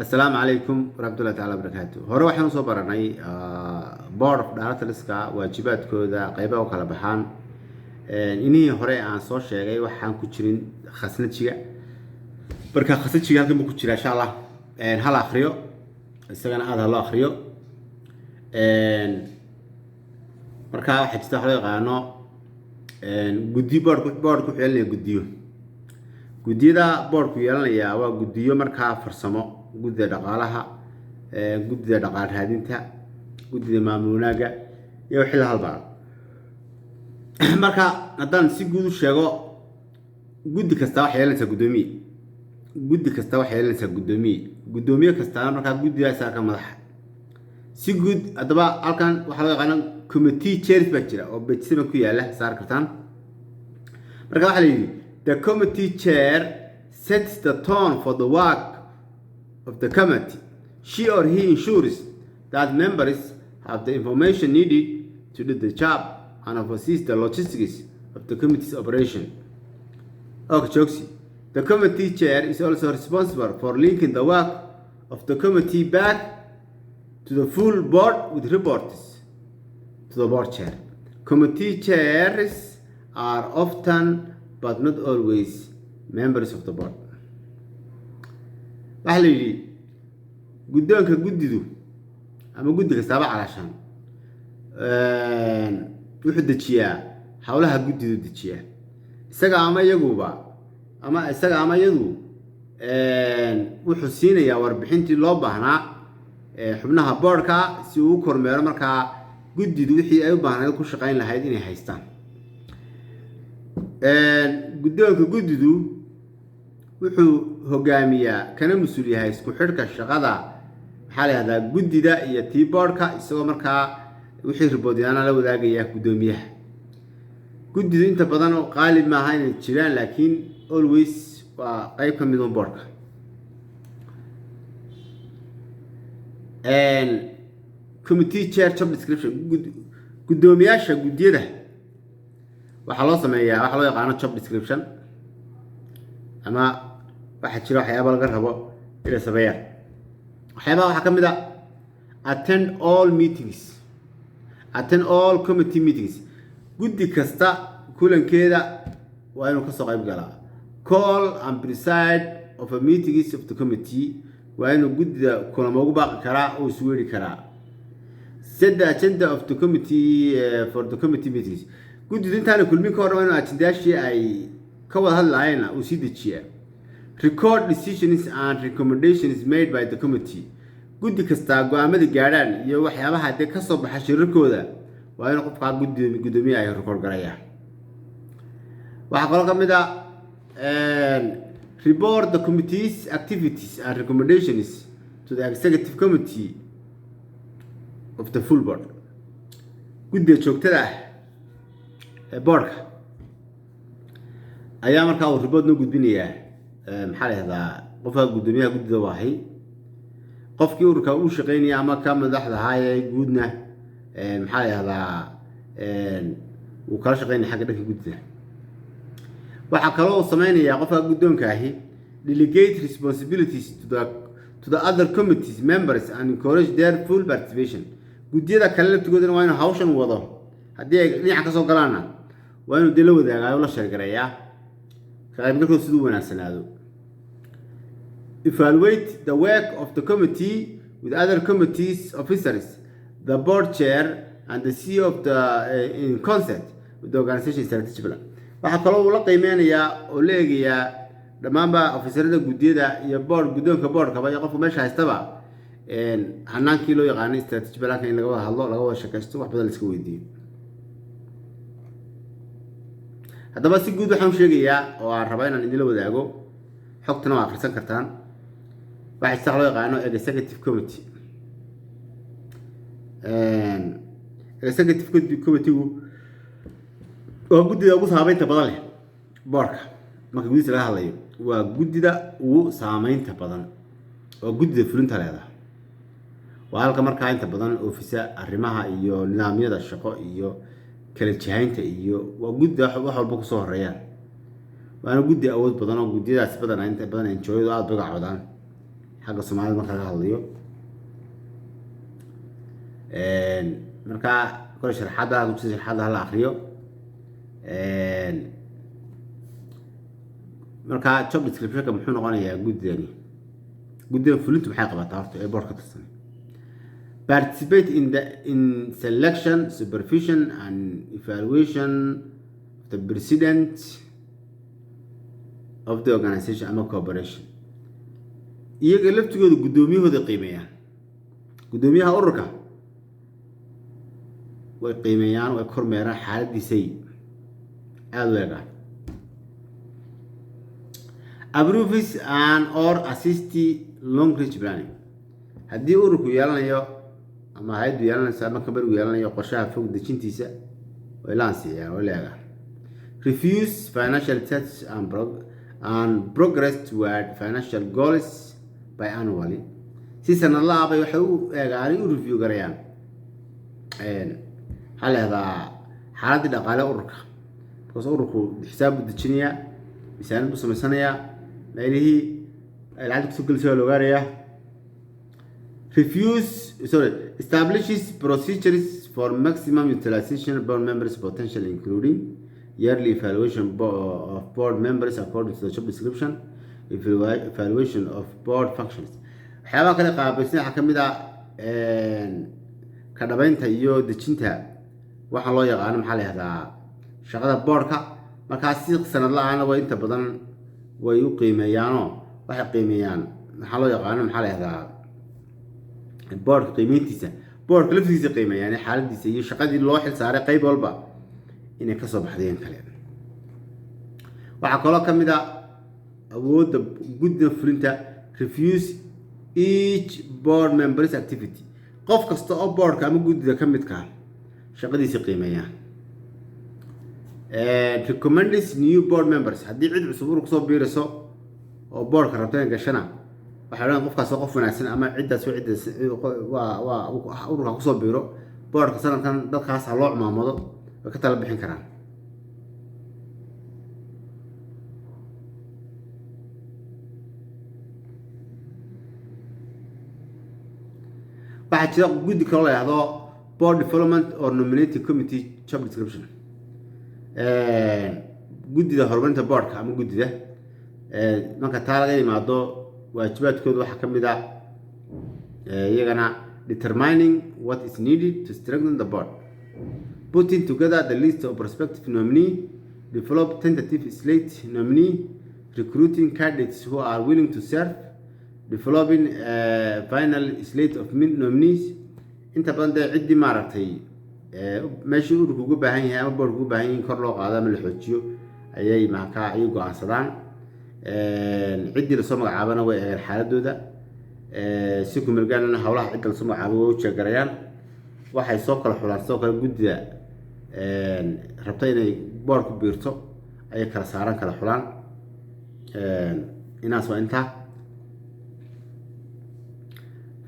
Asalaamu calaykum waraxmatullahi taala barakaatu. Hore waxaan usoo baranay board of directorska waajibaadkooda, qeybaha u kala baxaan. Inihii hore aan soo sheegay waxaan ku jirin khasnajiga. Marka khasnajiga halkan buu ku jira, insha Allah hala akriyo isagana, aada ha loo akriyo. Marka waxaa jirta wax loo yaqaano guddi boardku. Boardku wuxuu yeelanaya guddiyo. Guddiyada boardku yeelanayaa waa guddiyo markaa farsamo: guddida dhaqaalaha, guddida dhaqaal raadinta, guddida maamul wanaagga iyo wixii la halbaa. Marka haddaan si guud u sheego, guddi kasta waxay yeelanaysaa guddoomiye. Guddi kasta waxay yeelanaysaa guddoomiye. Guddoomiye kastaana markaa guddidaa isaga ka madaxa si guud. Haddaba halkan waxaa loo yaqaana committee chairs baa jira oo page 7 ku yaala, saar kartaan. Marka waxaa la yidhi: "The committee chair sets the tone for the work of the committee. She or he ensures that members have the information needed to do the job and oversees the logistics of the committee's operation." Okay, joogsi. "The committee chair is also responsible for linking the work of the committee back to the full board with reports to the board chair. Committee chairs are often, but not always, members of the board." Waxaa la yidhi guddoonka guddidu ama guddi kastaaba calaashaan wuxuu dejiyaa howlaha guddidu dejiyaa. Isaga ama iyaguba ama isaga ama iyadu wuxuu siinayaa warbixintii loo baahnaa xubnaha boardka si uu u kormeero markaa guddidu wixii ay u baahnayd ku shaqayn lahayd inay haystaan. Guddoonka guddidu wuxuu hogaamiyaa kana mas-uul yahay isku xidhka shaqada, maxaa la yihahdaa, guddida iyo tii boardka, isagoo markaa wixii reportyaana la wadaagaya guddoomiyaha guddidu. Inta badan oo qaalib maaha inay jiraan, laakiin always waa qeyb ka mid un boardka. Committee chair job description. Guddoomiyaasha guddiyada waxaa loo sameeyaa waxaa loo yaqaano job description, ama waxaa jira waxyaaba laga rabo inay sameeyaan. Waxyaabaha waxaa ka mid a attend all meetings, attend all committee meetings. Guddi kasta kulankeeda waa inuu kasoo qayb galaa. Call and preside over meetings of the committee. Waa inuu guddida kulamo ugu baaqi karaa oo isu weeri karaa. Set the agenda of the committee for the committee meetings. Guddidu intaana kulmin ka hor waa inuu ajendayaashii ay ka wada hadli lahaayeenna uu sii dejiyaa. Record decisions and recommendations made by the committee. Guddi kastaa go-aamada gaadhaan iyo waxyaabaha dee kasoo baxa shirarkooda waa inuu qofkaa guddi guddoomiye ay record garayaan. Waxaa kaloo ka mid a report the committee's activities and recommendations to the executive committee of the full board. Guddiga joogtada ah ee boardka ayaa markaa uu report noo gudbinayaa. Maxaa la yihahdaa, qofka guddoomiyaha guddida waahay, qofkii ururka uu shaqeynaya ama ka madaxda ahaa ee guudna, maxaa la yihahdaa, wuu kala shaqeynaya xagga dhanka guddida. Waxaa kaloo uu sameynayaa qofka guddoonka ahi delegate responsibilities to the other committees members and encourage their full participation. Guddiyada kale laftigoodana waa inuu hawshan wado. Haddii ay dhinaca kasoo galaanna waa inuu dee la wadaagaayo, la share gareeyaa ka qaybgalkooda siduu wanaagsanaado. Evaluate the work of the committee with other committees officers, the board chair and the CEO of the in concert with the organization strategy plan. Waxaa kaloo uu la qiimeynayaa oo la eegayaa dhammaanba officerada guddiyada iyo board, guddoonka boardkaba iyo qofka meesha haystaba, hanaankii loo yaqaanay strategy planka in laga wada hadlo, laga wada sheekaysto, wax badan la iska weydiiyo. Haddaba si guud waxaan u sheegayaa oo aan rabaa inaan idinla wadaago, xogtana waa akhrisan kartaan, waxaa jirta loo yaqaano executive committee. Executive committee-gu waa guddida ugu saameynta badan leh boardka. Marka gudihiisa laga hadlayo, waa guddida ugu saameynta badan, waa guddida fulinta leedahay. Waa halka markaa inta badan oofisa arrimaha iyo nidaamyada shaqo iyo kala jihaynta, iyo waa guddida wax walba kusoo horeeyaan. Waana guddi awood badan oo guddiyadaas badan inta badan NGO-yadu aada bay uga cawdaan. Xagga Soomaalida marka laga hadlayo, marka kole sharxadda ku sharxadda hala akriyo. Marka job descriptionka muxuu noqonayaa guddidani? Guddidan fulintu maxay qabataa horta ee board ka tirsan? Participate in selection, supervision and evaluation of the president of the organization ama corporation. Iyaga laftigooda guddoomiyahooda qiimeeyaan, guddoomiyaha ururka way qiimeeyaan, way kormeeraan, xaaladiisay aada u eegaan. Approves and or assist long range planning. Haddii ururku yeelanayo ama hay-addu yeelanayso ama kambanigu yeelanayo qorshaha fog dejintiisa, way la ansixiyaan, way la eegaan. Reviews financial status and progress toward financial goals biannually. Si sanadlaha bay waxay u eegaan, u review garayaan, maxaa la yihahdaa, xaaladdii dhaqaale ururka, because ururku xisaab buu dejinayaa, miisaaniyad buu samaysanayaa, meelihii ay lacagta kusoo gelisay waa la ogaanayaa. Reviews, sorry, establishes procedures for maximum utilization of board members' potential, including yearly evaluation of board members according to the job description, evaluation of board functions. Waxyaabaha kale qaabaysan waxaa ka mid ah ka dhabaynta iyo dejinta waxaa loo yaqaano, maxaa la yihahdaa, shaqada boardka. Markaa si sanad la-aana way inta badan way u qiimeeyaanoo waxay qiimeeyaan maxaa loo yaqaano, maxaa la yihahdaa, boardka qiimeyntiisa, boardka laftiisa qiimeeyaan xaaladiisa iyo shaqadii loo xil saaray qayb walba inay kasoo baxdeen kale. Waxaa kaloo ka mid a awoodda guddida fulinta: reviews each board members' activity. Qof kasta oo boardka ama guddida ka midka shaqadiisa qiimeeyaan. Recommends new board members. Haddii cid cusub ur kusoo biirayso oo boardka rabta inay gashana, waxay odhan qofkaas waa qof wanaagsan ama ciddaas waa ciddaas, waa ururka kusoo biiro boardka sanadkan, dadkaas ha loo cumaamado, way ka tala bixin karaan. Waxaa jira guddi kaloo la yihahdo board development or nominating committee. Job description: guddida horumarinta boardka ama guddida. Marka taa laga yimaado, waajibaadkooda waxaa ka mid a iyagana determining what is needed to strengthen the board, putting together the list of prospective nominee, develop tentative slate nominee, recruiting candidates who are willing to serve, developing a final slate of nominees. Inta badan dee ciddii maaragtay meeshii ururku uga baahan yahay ama boardku uga baahan yahay in kor loo qaado ama la xoojiyo ayay markaa ayay go-aansadaan. Ciddii lasoo magacaabana way eegeen xaaladooda si kumelgaanana, howlaha cidda lasoo magacaabo way u jeegarayaan, waxay soo kala xulaan. Sidoo kale guddida rabta inay board ku biirto ayay kala saaraan, kala xulaan. Inaas waa intaa.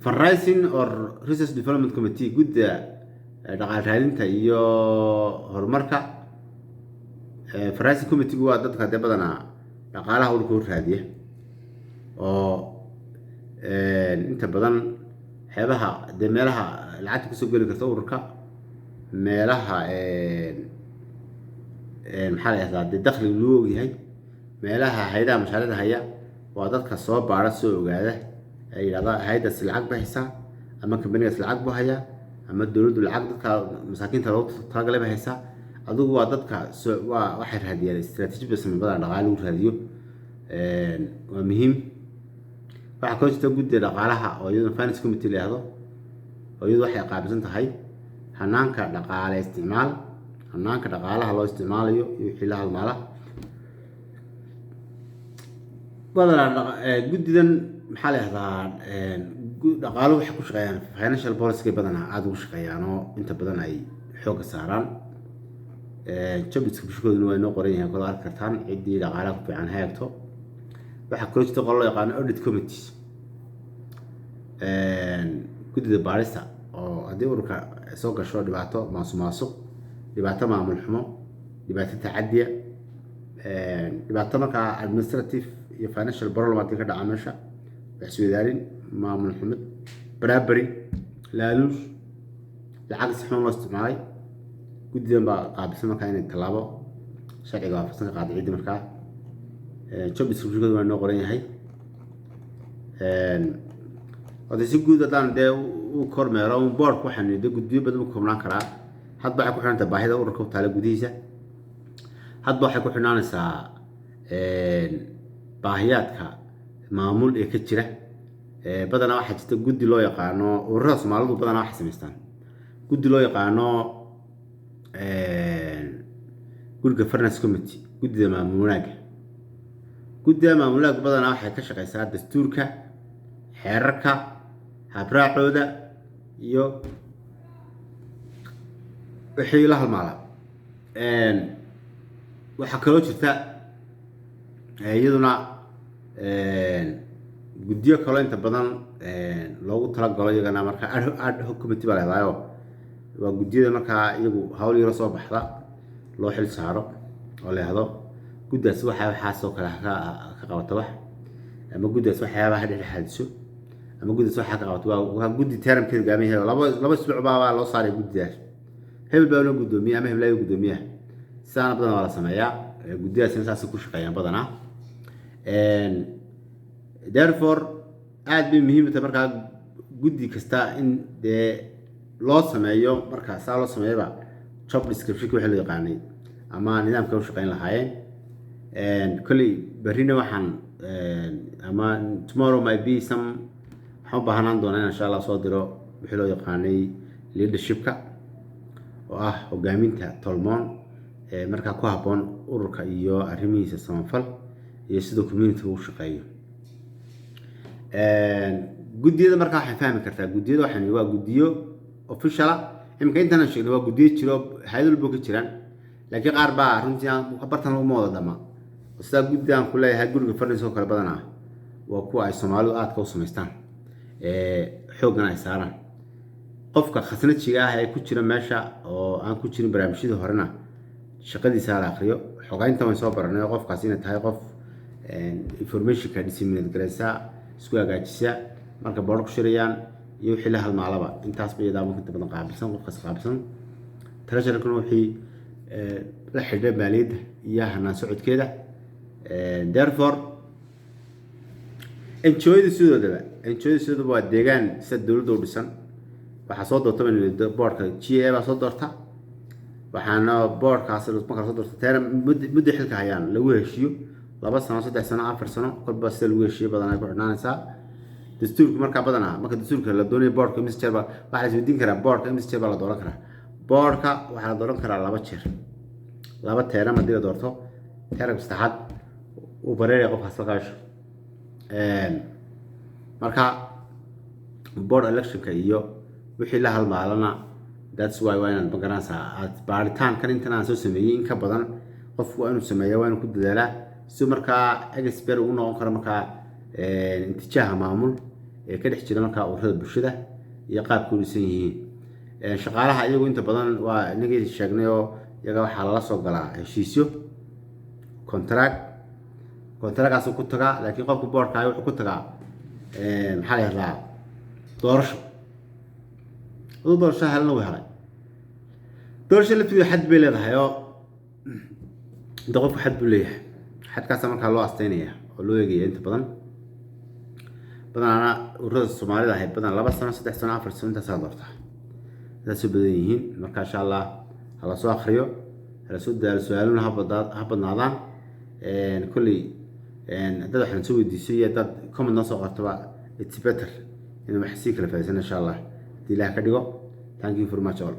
Fundraising or resource development committee, guddida dhaqaal raadinta iyo horumarka. Fundraising committee waa dadka dee badanaa dhaqaalaha ururka u raadiya oo inta badan xeebaha dee meelaha lacagta kusoo geli karta ururka, meelaha, maxaa la yihahdaa, dee dakhliga lagu ogyahay, meelaha hay-adaha mashaariicda haya, waa dadka soo baara, soo ogaada, ay yidhahdaa hay-addaasi lacag ba haysaa ama kambanigaas lacag bu hayaa ama dowladdu lacag dadka masaakiinta loogu talagalay ba haysaa. Adigu waa dadka soo waa waxay raadiyaan istaraatiiji badan badan dhaqaale lagu raadiyo, waa muhiim. Waxaa kaloo jirta guddiga dhaqaalaha oo iyaduna finance committee la yihahdo, oo iyadu waxay qaabilsan tahay hanaanka dhaqaale isticmaal, hanaanka dhaqaalaha loo isticmaalayo iyo wixii la halmaala. Badanaa guddidan, maxaa la yihahdaa, dhaqaaluhu waxay ku shaqeeyaan financial policy badanaa aada ugu shaqeeyaan oo inta badan ay xoogga saaraan. Job description-kooduna waa inoo qoran yahay, kala arki kartaan, ciddii dhaqaalaha ku fiican ha eegto. Waxaa kaloo jirta qolo loo yaqaano audit committee, guddida baarista, oo haddii ururka soo gasho dhibaato maasuq maasuq, dhibaato maamul xumo, dhibaato tacadiya, dhibaato markaa administrative iyo financial problem haddii ka dhaca meesha, Waxisweydaarin, maamul xumid, bribery, laaluush, lacag si xun loo isticmaalay. Guddidan baa qaabilsan markaa inay tallaabo sharciga waafaqsan ka qaada ciddii markaa. Job description waa noo qoran yahay. Hada si guud haddaan dee u kormeero boardku, waxaan de guddiyo badan u koobnaan karaa. Hadba waxay ku xidhantahay baahida ururka u taala gudihiisa, hadba waxay ku xidhnaanaysaa baahiyaadka maamul ee ka jira. Badanaa waxaa jirta guddi loo yaqaano, ururada Soomaalidu badanaa waxay samaystaan guddi loo yaqaano Good Governance Committee, guddida maamul wanaagga. Guddida maamul wanaagga badanaa waxay ka shaqeysaa dastuurka, xeerarka, habraacooda iyo wixii la halmaala. Waxaa kaloo jirta iyaduna guddiyo kaloo inta badan loogu talagalo iyagana markaa ad hoc committee baa leedahayoo, waa guddiyada markaa iyagu hawl yaro soo baxda loo xil saaro oo la yahdo guddaas waxa waxaasoo kale ka qabata wax, ama guddaas waxyaabaha dhexdhexaadiso, ama guddaas waxaa ka qabato. Waa guddi termkeedu gaaban yahay, 2 isbuuc baa loo saaray guddidaas, hebel baa loo guddoomiye ama heblaayo guddoomiyaha. Sidaana badan waa la sameeyaa, guddiyadaasina saasay ku shaqeeyaan badanaa. Therefore, aad bay muhiim u tahay markaa guddi kasta in dee loo sameeyo, markaa saa loo sameeyaba, job descriptionki wixii loo yaqaanay ama nidaamka u shaqeyn lahaayeen. Kolley berrina waxaan ama tomorrow might be some, waxaan u baahanaan doonaa in insha Allah soo diro wixii loo yaqaanay leadershipka, oo ah hogaaminta tolmoon ee markaa ku habboon ururka iyo arrimihiisa samafal iyo siduu community u shaqeeyo. Guddiyada markaa waxay fahmi kartaa, guddiyada waxaan waa guddiyo official ah. Iminka intaan sheegnay waa guddiyo jiro, hay'ad walbo ka jiraan, laakiin qaar baa runtii bartan laguma wada dhama. Sidaa guddi aan ku leeyahay guriga fadhiis oo kale badanaa waa kuwa ay Soomaalidu aadka u samaystaan, xooggan ay saaraan. Qofka khasnajiga ah ee ku jira meesha oo aan ku jirin barnaamijyadii horena, shaqadiisa la akriyo. Xogeynta waan soo baranay oo qofkaas inay tahay qof informationka disseminate garaysa, isku hagaajisa marka board ku shirayaan iyo wixii la halmaalaba. Intaas bay iyadaa inta badan qaabilsan, qofkaas qaabilsan. Treasurerkuna wixii la xidhiidha maaliyadda iyo hanaan socodkeeda. Therefore, NGO-yada sidoodaba, NGO-yada sidoodaba waa deegaan sida dowladda u dhisan. Waxaa soo doorta boardka, GA baa soo doorta. Waxaana boardkaas marka soo doorta teera muddo xilka hayaan lagu heshiiyo, 2 sano, 3 sano, 4 sano, kolba sida lagu heshiiyo badan ay ku xidhnaanaysaa dastuurka. Markaa badanaa marka dastuurka la doonayo, boardka imise jeer baa waxaa la isweydiin karaa? Boardka imise jeer baa la dooran karaa? Boardka waxaa la dooran karaa 2 jeer, 2 term. Haddii la doorto termka saddexaad, uu bareeraya qofkaas la. Marka board electionka iyo wixii la halmaalana, that's why waa inaad magaranaysaa aad baaritaankan intan aan soo sameeyey in ka badan qofku waa inuu sameeya, waa inuu ku dadaalaa si markaa expert ugu noqon karo markaa intijaaha maamul ee ka dhex jira markaa ururada bulshada iyo qaabka u dhisan yihiin. Shaqaalaha iyagu inta badan waa inagii sheegnay oo iyaga waxaa lala soo galaa heshiisyo, contract. Contractkaasuu ku tagaa, laakiin qofka boardka wuxuu ku tagaa, maxaa la yihahdaa, doorasho. Aduu doorasho helna wuu helay. Doorasho laftigeedu xad bay leedahay oo inta qofku xad buu leeyahay, xadkaasa markaa loo asteynaya oo loo eegaya. Inta badan badanaana ururada Soomaalida ahayd badan 2 sano, 3 sano, 4 sano intaasaa doortaa, intaasoo badan yihiin. Marka insha Allah hala soo akriyo, hala soo dadaalo, su-aaluna ha badnaadaan. Kolley dad waxaan soo weydiiso iyo dad comment noo soo qortaba, it's better in wax sii kala faa'iidaysan insha Allah, haddii Ilaah ka dhigo. Thank you very much all.